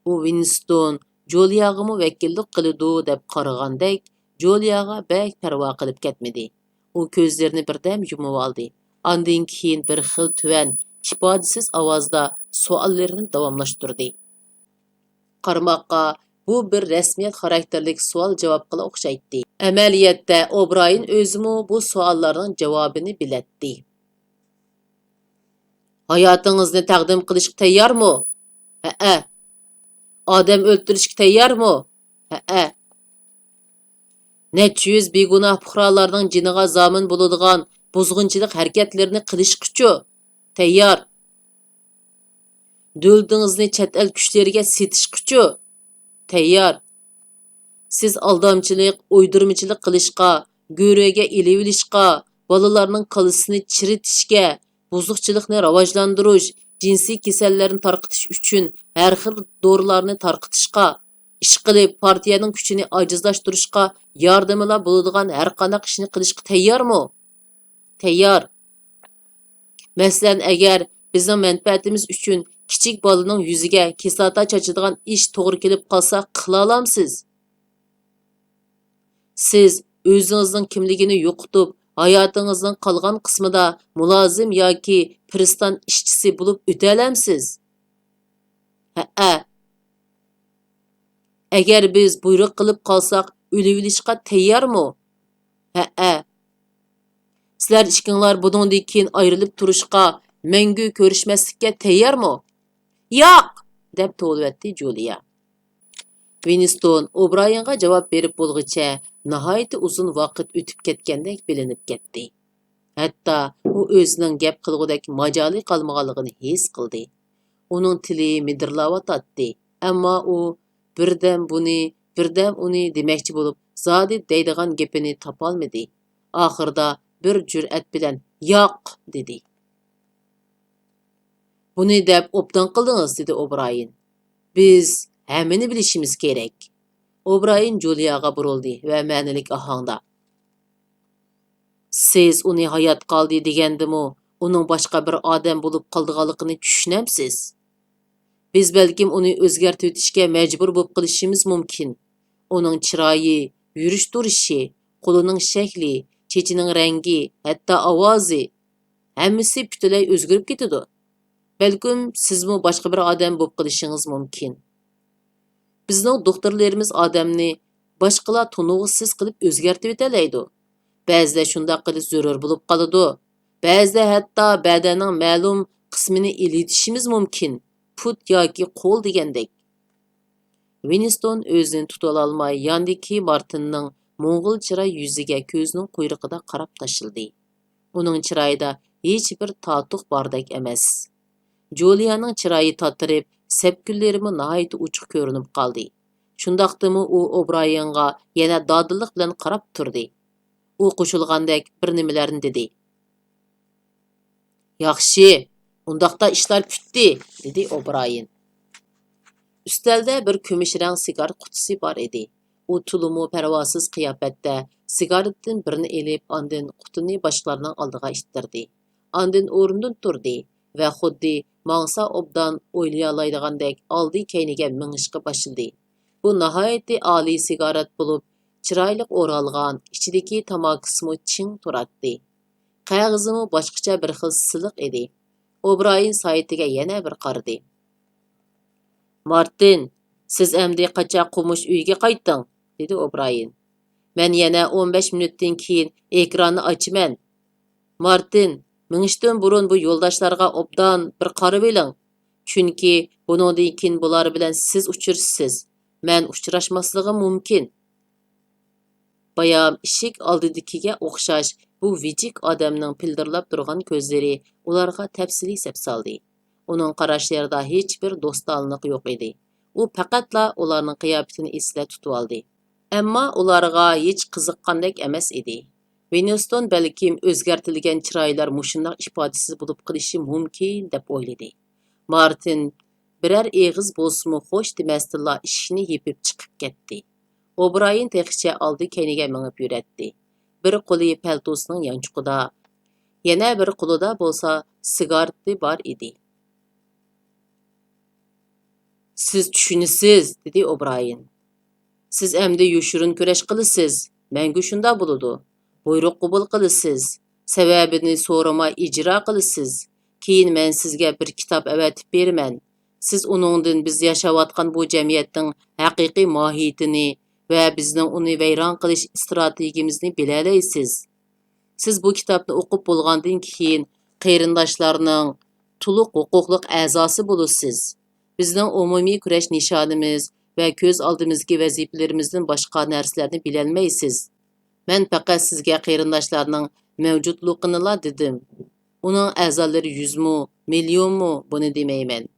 ئۇ ۋىنستون جۇلىياغىمۇ ۋەكىللىك قىلىدۇ دەپ قارىغاندەك، جۇلىياغا بەك پەرۋا قىلىپ كەتمىدى. ئۇ كۆزلىرىنى بىردەم يۇمۇۋالدى. ئاندىن كېيىن بىر خىل تۆۋەن، ئىپادىسىز ئاۋازدا سوئاللىرىنى داۋاملاشتۇردى. قارىماققا، بۇ بىر رەسمىيەت خاراكتېرلىك سوئال-جاۋابقىلا ئوخشايتتى. ئەمەلىيەتتە، ئوبرايېن ئۆزىمۇ بۇ سوئاللارنىڭ جاۋابىنى بىلەتتى. ھاياتىڭىزنى تەقدىم قىلىشقا تەييارمۇ؟ ھەئە. ئادەم ئۆلتۈرۈشكە تەييارمۇ؟ ھەئە. نەچچە يۈز بىگۇناھ پۇقرالارنىڭ جېنىغا زامىن بولىدىغان بۇزغۇنچىلىق ھەرىكەتلىرىنى قىلىشقىچۇ؟ تەييار. دۆلىتىڭىزنى چەت ئەل كۈچلىرىگە سېتىشقىچۇ؟ تەييار. سىز ئالدامچىلىق، ئويدۇرمىچىلىق قىلىشقا، گۆرۈگە ئېلىۋېلىشقا، بالىلارنىڭ كاللىسىنى چىرىتىشكە، بۇزۇقچىلىقنى راۋاجلاندۇرۇش، جىنسىي كېسەللەرنى تارقىتىش ئۈچۈن ھەر خىل دورىلارنى تارقىتىشقا، ئىشقىلىپ، پارتىيەنىڭ كۈچىنى ئاجىزلاشتۇرۇشقا ياردىمىلا بولىدىغان ھەرقانداق ئىشنى قىلىشقا تەييارمۇ؟ تەييار. مەسىلەن، ئەگەر بىزنىڭ مەنپەئەتىمىز ئۈچۈن كىچىك بالىنىڭ يۈزىگە كىسلاتا چاچىدىغان ئىش توغرا كېلىپ قالسا، قىلالامسىز؟ سىز ئۆزىڭىزنىڭ كىملىكىنى يوقىتىپ، ھاياتىڭىزنىڭ قالغان قىسمىدا مۇلازىم ياكى پىرىستان ئىشچىسى بولۇپ ئۆتەلەمسىز؟ ھەئە. ئەگەر بىز بۇيرۇق قىلىپ قالساق، ئۆلۈۋېلىشقا تەييارمۇ؟ ھەئە. سىلەر ئىككىڭلار بۇنىڭدىن كېيىن ئايرىلىپ تۇرۇشقا، مەڭگۈ كۆرۈشمەسلىككە تەييارمۇ؟ ياق! دەپ توۋلىۋەتتى جۇلىيا. ۋىنستون ئوبرايېنغا جاۋاب بېرىپ بولغۇچە ناھايىتى ئۇزۇن ۋاقىت ئۆتۈپ كەتكەندەك بىلىنىپ كەتتى. ھەتتا ئۇ ئۆزىنىڭ گەپ قىلغۇدەك ماجالى قالمىغانلىقىنى ھېس قىلدى. ئۇنىڭ تىلى مىدىرلاۋاتاتتى، ئەمما ئۇ بىردەم بۇنى، بىردەم ئۇنى دېمەكچى بولۇپ، زادى دەيدىغان گېپىنى تاپالمىدى. ئاخىرىدا بىر جۈرئەت بىلەن، ياق! دېدى. بۇنى دەپ ئوبدان قىلدىڭىز، دېدى ئوبرايېن. بىز ھەممىنى بىلىشىمىز كېرەك. ئوبرايېن جۇلىياغا بۇرۇلدى ۋە مەنىلىك ئاھاڭدا، سىز ئۇنى ھايات قالدى دېگەندىمۇ، ئۇنىڭ باشقا بىر ئادەم بولۇپ قالىدىغانلىقىنى چۈشىنەمسىز؟ بىز بەلكىم ئۇنى ئۆزگەرتىۋېتىشكە مەجبۇر بولۇپ قېلىشىمىز مۇمكىن. ئۇنىڭ چىرايى، يۈرۈش تۇرۇشى، قولىنىڭ شەكلى، چېچىنىڭ رەڭگى، ھەتتا ئاۋازى، ھەممىسى پۈتۈنلەي ئۆزگىرىپ كېتىدۇ. بەلكىم سىزمۇ باشقا بىر ئادەم بولۇپ قېلىشىڭىز مۇمكىن. بىزنىڭ دوختۇرلىرىمىز ئادەمنى باشقىلار تونۇغۇسىز قىلىپ ئۆزگەرتىۋېتەلەيدۇ. بەزىدە شۇنداق قىلىش زۆرۈر بولۇپ قالىدۇ. بەزىدە ھەتتا بەدەننىڭ مەلۇم قىسمىنى ئېلىۋېتىشىمىز مۇمكىن، پۇت ياكى قول دېگەندەك. ۋىنستون ئۆزىنى تۇتۇۋالالماي ياندىكى مارتىننىڭ موڭغۇل چىراي يۈزىگە كۆزىنىڭ قۇيرۇقىدا قاراپ تاشلىدى. ئۇنىڭ چىرايىدا ھېچبىر تاتۇق باردەك ئەمەس. جۇلىيانىڭ چىرايى تاتىرىپ، سەپكۈنلىرىمۇ ناھايىتى ئوچۇق كۆرۈنۈپ قالدى. شۇنداقتىمۇ ئۇ ئوبرايېنغا يەنە دادىللىق بىلەن قاراپ تۇردى. ئۇ قوشۇلغاندەك بىر نېمىلەرنى دېدى. ياخشى، ئۇنداقتا ئىشلار پۈتتى، دېدى ئوبرايېن. ئۈستەلدە بىر كۈمۈش رەڭ سىگار قۇتىسى بار ئىدى. ئۇ تولىمۇ پەرۋاسىز قىياپەتتە سىگارېتتىن بىرنى ئېلىپ، ئاندىن قۇتىنى باشقىلارنىڭ ئالدىغا ئىتتىردى. ئاندىن ئورنىدىن تۇردى ۋە خۇددى ماڭسا ئوبدان ئويلىيالايدىغاندەك ئالدى كەينىگە مېڭىشقا باشلىدى. بۇ ناھايىتى ئالىي سىگارېت بولۇپ، چىرايلىق ئورالغان، ئىچىدىكى تاماكىسىمۇ چىڭ تۇراتتى. قەغىزىمۇ باشقىچە بىر خىل سىلىق ئىدى. ئوبرايېن سائىتىگە يەنە بىر قارىدى. مارتىن، سىز ئەمدى قاچا قومۇش ئۆيگە قايتىڭ، دېدى ئوبرايېن. مەن يەنە ئون بەش مىنۇتتىن كېيىن ئېكراننى ئاچىمەن. مارتىن، مېڭىشتىن بۇرۇن بۇ يولداشلارغا ئوبدان بىر قارىۋېلىڭ. چۈنكى بۇنىڭدىن كېيىن بۇلار بىلەن سىز ئۇچرىشىسىز. مەن ئۇچراشماسلىقىم مۇمكىن. بايام ئىشىك ئالدىدىكىگە ئوخشاش بۇ ۋىجىك ئادەمنىڭ پىلدىرلاپ تۇرغان كۆزلىرى ئۇلارغا تەپسىلىي سەپسالدى. ئۇنىڭ قاراشلىرىدا ھېچبىر دوستانىلىق يوق ئىدى. ئۇ پەقەتلا ئۇلارنىڭ قىياپىتىنى ئېسىدە تۇتۇۋالدى. ئەمما ئۇلارغا ھېچ قىزىققاندەك ئەمەس ئىدى. ۋىنستون بەلكىم ئۆزگەرتىلگەن چىرايلار مۇشۇنداق ئىپادىسىز بولۇپ قېلىشى مۇمكىن دەپ ئويلىدى. مارتىن بىرەر ئېغىز بولسىمۇ خوش دېمەستىنلا ئىشىكنى يېپىپ چىقىپ كەتتى. ئوبرايېن تېخىچە ئالدى كەينىگە مېڭىپ يۈرەتتى. بىر قولى پەلتوسىنىڭ يانچۇقىدا، يەنە بىر قولىدا بولسا سىگارېتى بار ئىدى. سىز چۈشىنىسىز، دېدى ئوبرايېن. سىز ئەمدى يوشۇرۇن كۈرەش قىلىسىز. مەڭگۈ شۇنداق بولىدۇ. بۇيرۇق قوبۇل قىلىسىز. سەۋەبىنى سورىماي ئىجرا قىلىسىز. كېيىن مەن سىزگە بىر كىتاب ئەۋەتىپ بېرىمەن. سىز ئۇنىڭدىن بىز ياشاۋاتقان بۇ جەمئىيەتنىڭ ھەقىقىي ماھىيىتىنى ۋە بىزنىڭ ئۇنى ۋەيران قىلىش ئىستراتېگىيىمىزنى بىلەلەيسىز. سىز بۇ كىتابنى ئوقۇپ بولغاندىن كېيىن، قېرىنداشلارنىڭ تولۇق ھوقۇقلۇق ئەزاسى بولىسىز. بىزنىڭ ئومۇمىي كۈرەش نىشانىمىز ۋە كۆز ئالدىمىزدىكى ۋەزىپىلىرىمىزدىن باشقا نەرسىلەرنى بىلەلمەيسىز. مەن پەقەت سىزگە قېرىنداشلارنىڭ مەۋجۇتلۇقىنىلا دېدىم. ئۇنىڭ ئەزالىرى يۈزمۇ، مىليونمۇ، بۇنى دېمەيمەن.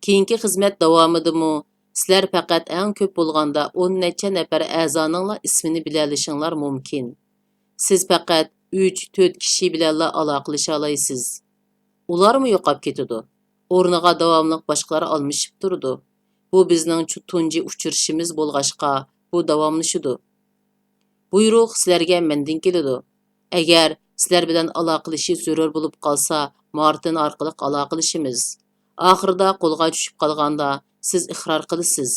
كېيىنكى خىزمەت داۋامىدىمۇ سىلەر پەقەت ئەڭ كۆپ بولغاندا ئون نەچچە نەپەر ئەزانىڭلا ئىسمىنى بىلەلىشىڭلار مۇمكىن. سىز پەقەت ئۈچ، تۆت كىشى بىلەنلا ئالاقىلىشالايسىز. ئۇلارمۇ يوقاپ كېتىدۇ. ئورنىغا داۋاملىق باشقىلار ئالمىشىپ تۇرىدۇ. بۇ بىزنىڭ چۇ-، تۇنجى ئۇچرىشىشىمىز بولغاچقا، بۇ داۋاملىشىدۇ. بۇيرۇق سىلەرگە مەندىن كېلىدۇ. ئەگەر سىلەر بىلەن ئالاقىلىشىش زۆرۈر بولۇپ قالسا، مارتىن ئارقىلىق ئالاقىلىشىمىز. ئاخىرىدا قولغا چۈشۈپ قالغاندا، سىز ئىقرار قىلىسىز.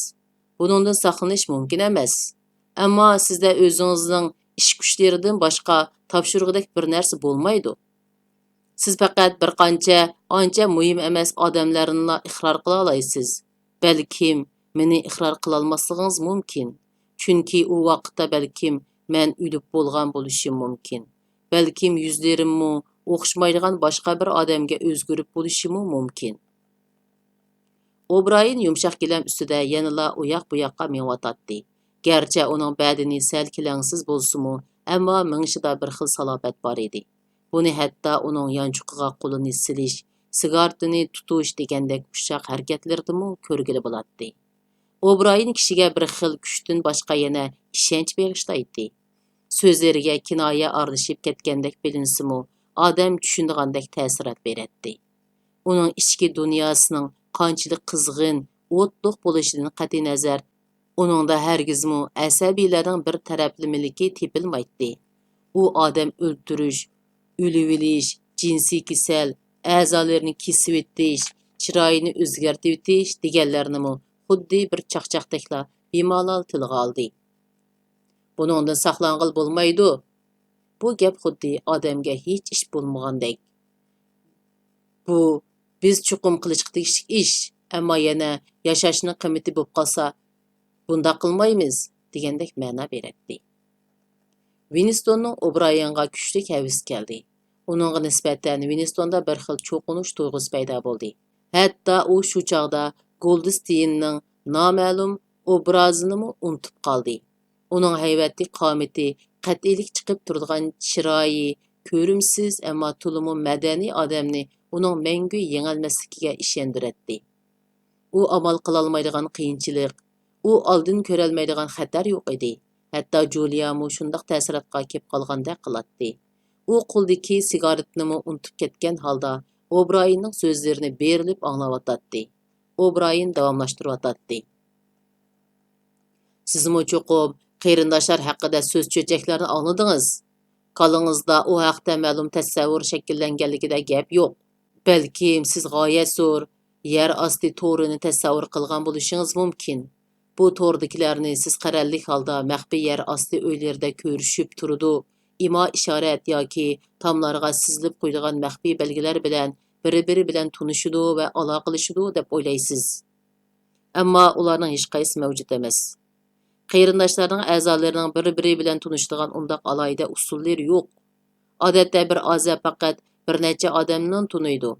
بۇنىڭدىن ساقلىنىش مۇمكىن ئەمەس. ئەمما سىزدە ئۆزىڭىزنىڭ ئىش كۈچلىرىدىن باشقا تاپشۇرغۇدەك بىر نەرسە بولمايدۇ. سىز پەقەت بىر قانچە ئانچە مۇھىم ئەمەس ئادەملەرنىلا ئىقرار قىلالايسىز. بەلكىم مېنى ئىقرار قىلالماسلىقىڭىز مۇمكىن. چۈنكى ئۇ ۋاقىتتا بەلكىم مەن ئۆلۈپ بولغان بولۇشۇم مۇمكىن. بەلكىم يۈزلىرىممۇ ئوخشىمايدىغان باشقا بىر ئادەمگە ئۆزگىرىپ بولۇشىمۇ مۇمكىن. ئوبرايېن يۇمشاق گىلەم ئۈستىدە يەنىلا ئۇياق-بۇياققا مېڭىۋاتاتتى. گەرچە ئۇنىڭ بەدىنى سەل كېلەڭسىز بولسىمۇ، ئەمما مېڭىشىدا بىر خىل سالاپەت بار ئىدى. بۇنى ھەتتا ئۇنىڭ يانچۇقىغا قولىنى سېلىش، سىگارېتىنى تۇتۇش دېگەندەك ئۇششاق ھەرىكەتلىرىدىمۇ كۆرگىلى بولاتتى. ئوبرايېن كىشىگە بىر خىل كۈچتىن باشقا يەنە ئىشەنچ بېغىشلايتتى. سۆزلىرىگە كىنايە ئارىلىشىپ كەتكەندەك بىلىنسىمۇ، ئادەم چۈشىنىدىغاندەك تەسىرات بېرەتتى. ئۇنىڭ ئىچكى دۇنياسىنىڭ قانچىلىك قىزغىن، ئوتلۇق بولۇشىدىن قەتئىينەزەر، ئۇنىڭدا ھەرگىزمۇ ئەسەبىيلەرنىڭ بىر تەرەپلىمىلىكى تېپىلمايتتى. ئۇ ئادەم ئۆلتۈرۈش، ئۆلۈۋېلىش، جىنسىي كېسەل، ئەزالىرىنى كېسىۋېتىش، چىرايىنى ئۆزگەرتىۋېتىش دېگەنلەرنىمۇ خۇددى بىر چاقچاقتەكلا بىمالال تىلغا ئالدى. بۇنىڭدىن ساقلانغىلى بولمايدۇ. بۇ گەپ خۇددى ئادەمگە ھېچ ئىش بولمىغاندەك. بۇ بىز چوقۇم قىلىشقا تېگىشلىك ئىش، ئەمما يەنە ياشاشنىڭ قىممىتى بولۇپ قالسا، بۇنداق قىلمايمىز، دېگەندەك مەنا بېرەتتى. ۋىنستوننىڭ ئوبرايېنغا كۈچلۈك ھەۋىسى كەلدى. ئۇنىڭغا نىسبەتەن ۋىنستوندا بىر خىل چوقۇنۇش تۇيغۇسى پەيدا بولدى. ھەتتا ئۇ شۇ چاغدا گولدستېيننىڭ نامەلۇم ئوبرازىنىمۇ ئۇنتۇپ قالدى. ئۇنىڭ ھەيۋەتلىك قامىتى، قەتئىيلىك چىقىپ تۇرىدىغان چىرايى، كۆرۈمسىز، ئەمما تولىمۇ مەدەنىي ئادەمنى ئۇنىڭ مەڭگۈ يېڭەلمەسلىكىگە ئىشەندۈرەتتى. ئۇ ئامال قىلالمايدىغان قىيىنچىلىق، ئۇ ئالدىن كۆرەلمەيدىغان خەتەر يوق ئىدى. ھەتتا جۇلىيامۇ شۇنداق تەسىراتقا كېلىپ قالغاندەك قىلاتتى. ئۇ قولىدىكى سىگارېتنىمۇ ئۇنتۇپ كەتكەن ھالدا ئوبرايېننىڭ سۆزلىرىنى بېرىلىپ ئاڭلاۋاتاتتى. ئوبرايېن داۋاملاشتۇرۇۋاتاتتى. سىزمۇ چوقۇم قېرىنداشلار ھەققىدە سۆز-چۆچەكلەرنى ئاڭلىدىڭىز. كاللىڭىزدا ئۇ ھەقتە مەلۇم تەسەۋۋۇر شەكىللەنگەنلىكىدە گەپ يوق. بەلكىم سىز غايەت زور يەر ئاستى تورىنى تەسەۋۋۇر قىلغان بولۇشىڭىز مۇمكىن. بۇ توردىكىلەرنى سىز قەرەللىك ھالدا مەخپىي يەر ئاستى ئۆيلىرىدە كۆرۈشۈپ تۇرىدۇ، ئىما-ئىشارەت ياكى تاملارغا سىزىلىپ قويۇلغان مەخپىي بەلگىلەر بىلەن بىر-بىرى بىلەن تونۇشىدۇ ۋە ئالاقىلىشىدۇ دەپ ئويلايسىز. ئەمما ئۇلارنىڭ ھېچقايسىسى مەۋجۇت ئەمەس. قېرىنداشلارنىڭ ئەزالىرىنىڭ بىر-بىرى بىلەن تونۇشىدىغان ئۇنداق ئالاھىدە ئۇسۇللىرى يوق. ئادەتتە بىر ئازا پەقەت بىر نەچچە ئادەمنىلا تونۇيدۇ.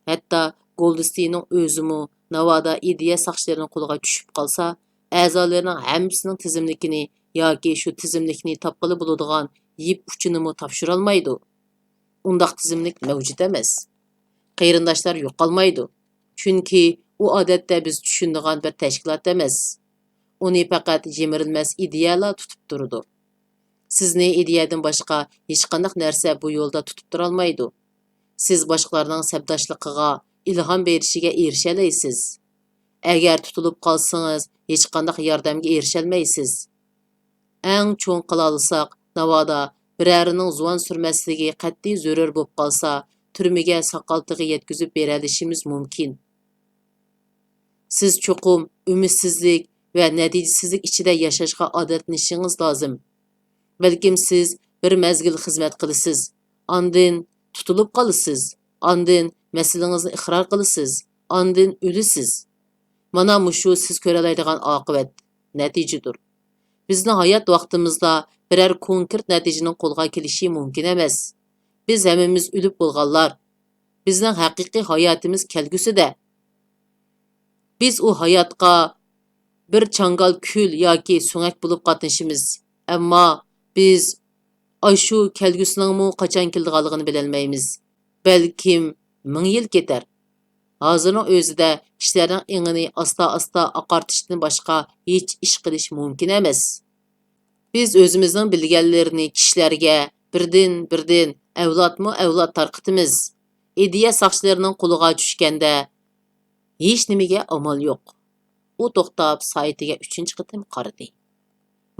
ھەتتا گولدستېيننىڭ ئۆزىمۇ ناۋادا ئىدىيە ساقچىلىرىنىڭ قولىغا چۈشۈپ قالسا، ئەزالىرىنىڭ ھەممىسىنىڭ تىزىملىكىنى ياكى شۇ تىزىملىكنى تاپقىلى بولىدىغان يىپ ئۇچىنىمۇ تاپشۇرالمايدۇ. ئۇنداق تىزىملىك مەۋجۇت ئەمەس. قېرىنداشلار يوقالمايدۇ. چۈنكى ئۇ ئادەتتە بىز چۈشىنىدىغان بىر تەشكىلات ئەمەس. ئۇنى پەقەت يىمىرىلمەس ئىدىيەلا تۇتۇپ تۇرىدۇ. سىزنى ئىدىيەدىن باشقا ھېچقانداق نەرسە بۇ يولدا تۇتۇپ تۇرالمايدۇ. سىز باشقىلارنىڭ سەپداشلىقىغا، ئىلھام بېرىشىگە ئېرىشەلەيسىز. ئەگەر تۇتۇلۇپ قالسىڭىز، ھېچقانداق ياردەمگە ئېرىشەلمەيسىز. ئەڭ چوڭ قىلالىساق، ناۋادا بىرەرىنىڭ زۇۋان سۈرمەسلىكى قەتئىي زۆرۈر بولۇپ قالسا، تۈرمىگە ساقالتىغا يەتكۈزۈپ بېرەلىشىمىز مۇمكىن. سىز چوقۇم ئۈمىدسىزلىك ۋە نەتىجىسىزلىك ئىچىدە ياشاشقا ئادەتلىنىشىڭىز لازىم. بەلكىم سىز بىر مەزگىل خىزمەت قىلىسىز، ئاندىن تۇتۇلۇپ قالىسىز، ئاندىن مەسىلىڭىزنى ئىقرار قىلىسىز، ئاندىن ئۆلىسىز. مانا مۇشۇ سىز كۆرەلەيدىغان ئاقىۋەت، نەتىجىدۇر. بىزنىڭ ھايات ۋاقتىمىزدا بىرەر كونكرېت نەتىجىنىڭ قولغا كېلىشى مۇمكىن ئەمەس. بىز ھەممىمىز ئۆلۈپ بولغانلار. بىزنىڭ ھەقىقىي ھاياتىمىز كەلگۈسىدە. بىز ئۇ ھاياتقا بىر چاڭگال كۈل ياكى سۆڭەك بولۇپ قاتنىشىمىز. ئەمما بىز ئاشۇ كەلگۈسىنىڭمۇ قاچان كېلىدىغانلىقىنى بىلەلمەيمىز. بەلكىم مىڭ يىل كېتەر. ھازىرنىڭ ئۆزىدە كىشىلەرنىڭ ئېڭىنى ئاستا-ئاستا ئاقارتىشتىن باشقا ھېچ ئىش قىلىش مۇمكىن ئەمەس. بىز ئۆزىمىزنىڭ بىلگەنلىرىنى كىشىلەرگە بىردىن-بىردىن، ئەۋلادمۇ ئەۋلاد تارقىتىمىز. ئىدىيە ساقچىلىرىنىڭ قولىغا چۈشكەندە، ھېچنېمىگە ئامال يوق. ئۇ توختاپ سائىتىگە ئۈچىنچى قېتىم قارىدى.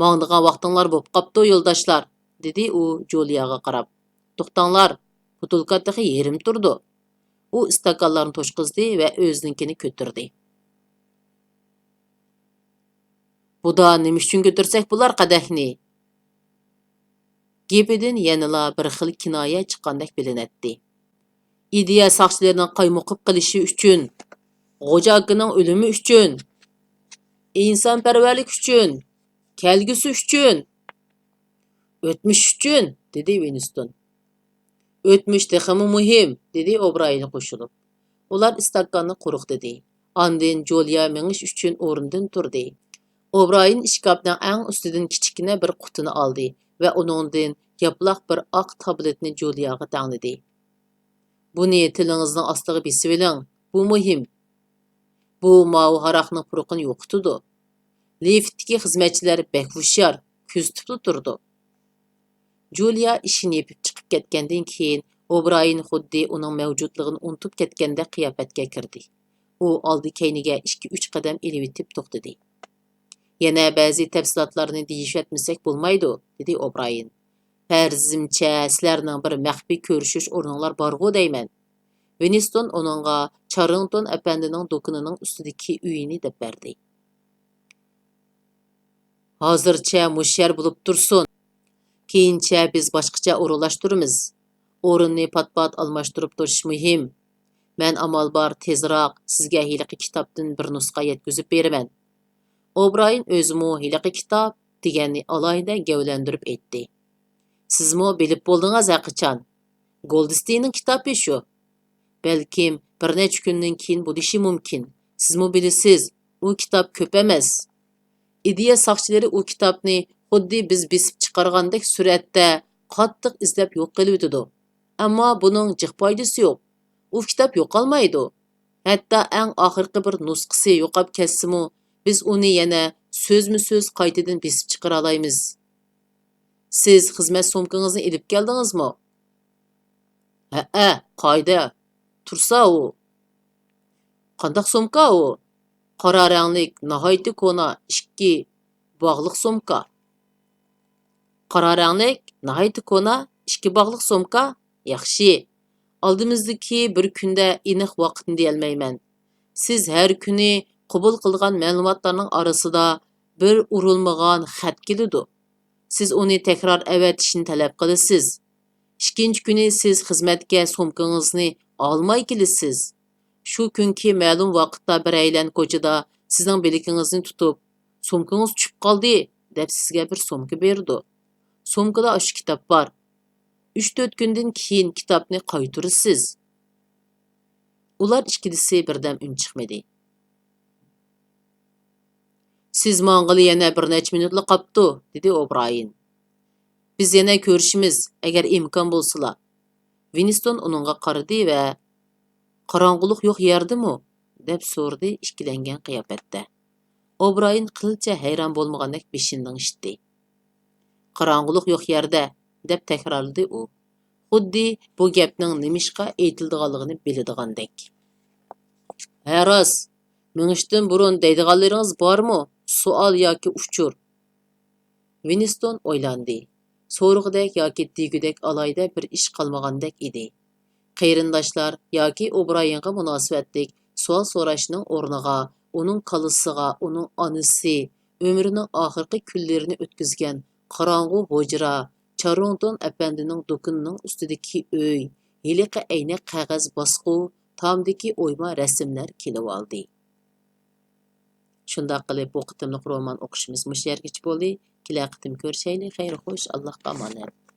ماڭىدىغان ۋاقتىڭلار بولۇپ قاپتۇ، يولداشلار، دېدى ئۇ جۇلىياغا قاراپ. توختاڭلار، بوتۇلكا تېخى يېرىم تۇرىدۇ. ئۇ ئىستاكانلارنى توشقۇزدى ۋە ئۆزىنىڭكىنى كۆتۈردى. بۇدا نېمە ئۈچۈن كۆتۈرسەك بولار قەدەھنى؟ گېپىدىن يەنىلا بىر خىل كىنايە چىققاندەك بىلىنەتتى. ئىدىيە ساقچىلىرىنىڭ قايمۇقۇپ قېلىشى ئۈچۈن، غوجا ئاكىنىڭ ئۆلۈمى ئۈچۈن، ئىنسانپەرۋەرلىك ئۈچۈن، كەلگۈسى ئۈچۈن. ئۆتمۈش ئۈچۈن، دېدى ۋىنستون. ئۆتمۈش تېخىمۇ مۇھىم، دېدى ئوبرايېن قوشۇلۇپ. ئۇلار ئىستاكاننى قۇرۇقلىدى. ئاندىن جۇلىيا مېڭىش ئۈچۈن ئورنىدىن تۇردى. ئوبرايېن ئىشكاپنىڭ ئەڭ ئۈستىدىن كىچىككىنە بىر قۇتىنى ئالدى ۋە ئۇنىڭدىن ياپىلاق بىر ئاق تابلېتنى جۇلىياغا تەڭلىدى. بۇنى تىلىڭىزنىڭ ئاستىغا بېسىۋېلىڭ، بۇ مۇھىم. بۇ ماۋۇ ھاراقنىڭ پۇرىقىنى يوقىتىدۇ. لىفتتىكى خىزمەتچىلەر بەك ھوشيار، كۆزىتىپلا تۇرىدۇ. جۇلىيا ئىشىكنى يېپىپ چىقىپ كەتكەندىن كېيىن، ئوبرايېن خۇددى ئۇنىڭ مەۋجۇتلۇقىنى ئۇنتۇپ كەتكەندەك قىياپەتكە كىردى. ئۇ ئالدى-كەينىگە ئىككى-ئۈچ قەدەم ئېلىۋېتىپ توختىدى. يەنە بەزى تەپسىلاتلارنى دېيىشىۋەتمىسەك بولمايدۇ، دېدى ئوبرايېن. پەرىزىمچە، سىلەرنىڭ بىر مەخپىي كۆرۈشۈش ئورنۇڭلار بارغۇ دەيمەن. ۋىنستون ئۇنىڭغا چاررىڭتون ئەپەندىنىڭ دۇكىنىنىڭ ئۈستىدىكى ئۆيىنى دەپ بەردى. ھازىرچە مۇشۇ يەر بولۇپ تۇرسۇن. كېيىنچە بىز باشقىچە ئورۇنلاشتۇرىمىز. ئورۇننى پات-پات ئالماشتۇرۇپ تۇرۇش مۇھىم. مەن ئامال بار تېزراق سىزگە ھېلىقى كىتابتىن بىر نۇسخا يەتكۈزۈپ بېرىمەن. ئوبرايېن ئۆزىمۇ ھېلىقى كىتاب دېگەننى ئالاھىدە گەۋلەندۈرۈپ ئېيتتى. سىزمۇ بىلىپ بولدىڭىز ھەرقاچان. گولدستېيننىڭ كىتابى شۇ. بەلكىم بىر نەچچە كۈندىن كېيىن بولۇشى مۇمكىن. سىزمۇ بىلىسىز، ئۇ كىتاب كۆپ ئەمەس. ئىدىيە ساقچىلىرى ئۇ كىتابنى خۇددى بىز بېسىپ چىقارغاندەك سۈرئەتتە قاتتىق ئىزدەپ يوق قىلىۋېتىدۇ. ئەمما بۇنىڭ جىق پايدىسى يوق. ئۇ كىتاب يوقالمايدۇ. ھەتتا ئەڭ ئاخىرقى بىر نۇسخىسى يوقاپ كەتسىمۇ، بىز ئۇنى يەنە سۆزمۇ سۆز قايتىدىن بېسىپ چىقىرالايمىز. سىز خىزمەت سومكىڭىزنى ئېلىپ كەلدىڭىزمۇ؟ ھەئە، قايدا؟ تۇرسا ئۇ. قانداق سومكا ئۇ؟ قارا رەڭلىك، ناھايىتى كونا، ئىككى باغلىق سومكا. قارا رەڭلىك، ناھايىتى كونا، ئىككى باغلىق سومكا؟ ياخشى. ئالدىمىزدىكى بىر كۈندە ئېنىق ۋاقىتنى دېيەلمەيمەن. سىز ھەر كۈنى قوبۇل قىلىدىغان مەلۇماتلارنىڭ ئارىسىدا بىر ئۇرۇلمىغان خەت كېلىدۇ. سىز ئۇنى تەكرار ئەۋەتىشنى تەلەپ قىلىسىز. ئىككىنچى كۈنى سىز خىزمەتكە سومكىڭىزنى ئالماي كېلىسىز. شۇ كۈنكى مەلۇم ۋاقىتتا بىرەيلەن كوچىدا سىزنىڭ بىلىكىڭىزنى تۇتۇپ، «سومكىڭىز چۈشۈپ قالدى» دەپ سىزگە بىر سومكا بېرىدۇ. سومكىدا ئاشۇ كىتاب بار. ئۈچ-تۆت كۈندىن كېيىن كىتابنى قايتۇرىسىز. ئۇلار ئىككىلىسى بىردەم ئۈن چىقمىدى. «سىز ماڭغىلى يەنە بىر نەچچە مىنۇتلا قاپتۇ»، دېدى ئوبرايېن. «بىز يەنە كۆرۈشىمىز، ئەگەر ئىمكان بولسىلا.» ۋىنستون ئۇنىڭغا قارىدى ۋە «قاراڭغۇلۇق يوق يەردىمۇ؟» دەپ سورىدى ئىككىلەنگەن قىياپەتتە. ئوبرايېن قىلچە ھەيران بولمىغاندەك بېشىنى لىڭشىتتى. «قاراڭغۇلۇق يوق يەردە» دەپ تەكرارلىدى ئۇ، خۇددى بۇ گەپنىڭ نېمىشقا ئېيتىلىدىغانلىقىنى بىلىدىغاندەك. «ھە، راست. مېڭىشتىن بۇرۇن دەيدىغانلىرىڭىز بارمۇ؟ سوئال ياكى ئۇچۇر؟» ۋىنستون ئويلاندى. سورىغۇدەك ياكى دېگۈدەك ئالاھىدە بىر ئىش قالمىغاندەك ئىدى. قېرىنداشلار ياكى ئوبرايېنغا مۇناسىۋەتلىك سوئال سوراشنىڭ ئورنىغا ئۇنىڭ كاللىسىغا ئۇنىڭ ئانىسى ئۆمرىنىڭ ئاخىرقى كۈنلىرىنى ئۆتكۈزگەن قاراڭغۇ ھۇجرا، چارۇڭتون ئەپەندىنىڭ دۇكىنىنىڭ ئۈستىدىكى ئۆي، ھېلىقى ئەينەك قەغەز باسقۇ، تامدىكى ئويما رەسىملەر كېلىۋالدى. شۇنداق قىلىپ، بۇ قېتىملىق رومان ئوقۇشىمىز مۇشۇ يەرگىچە بولدى. كېلەر قېتىم كۆرۈشەيلى. خەير خوش، ئاللاھقا ئامانەت.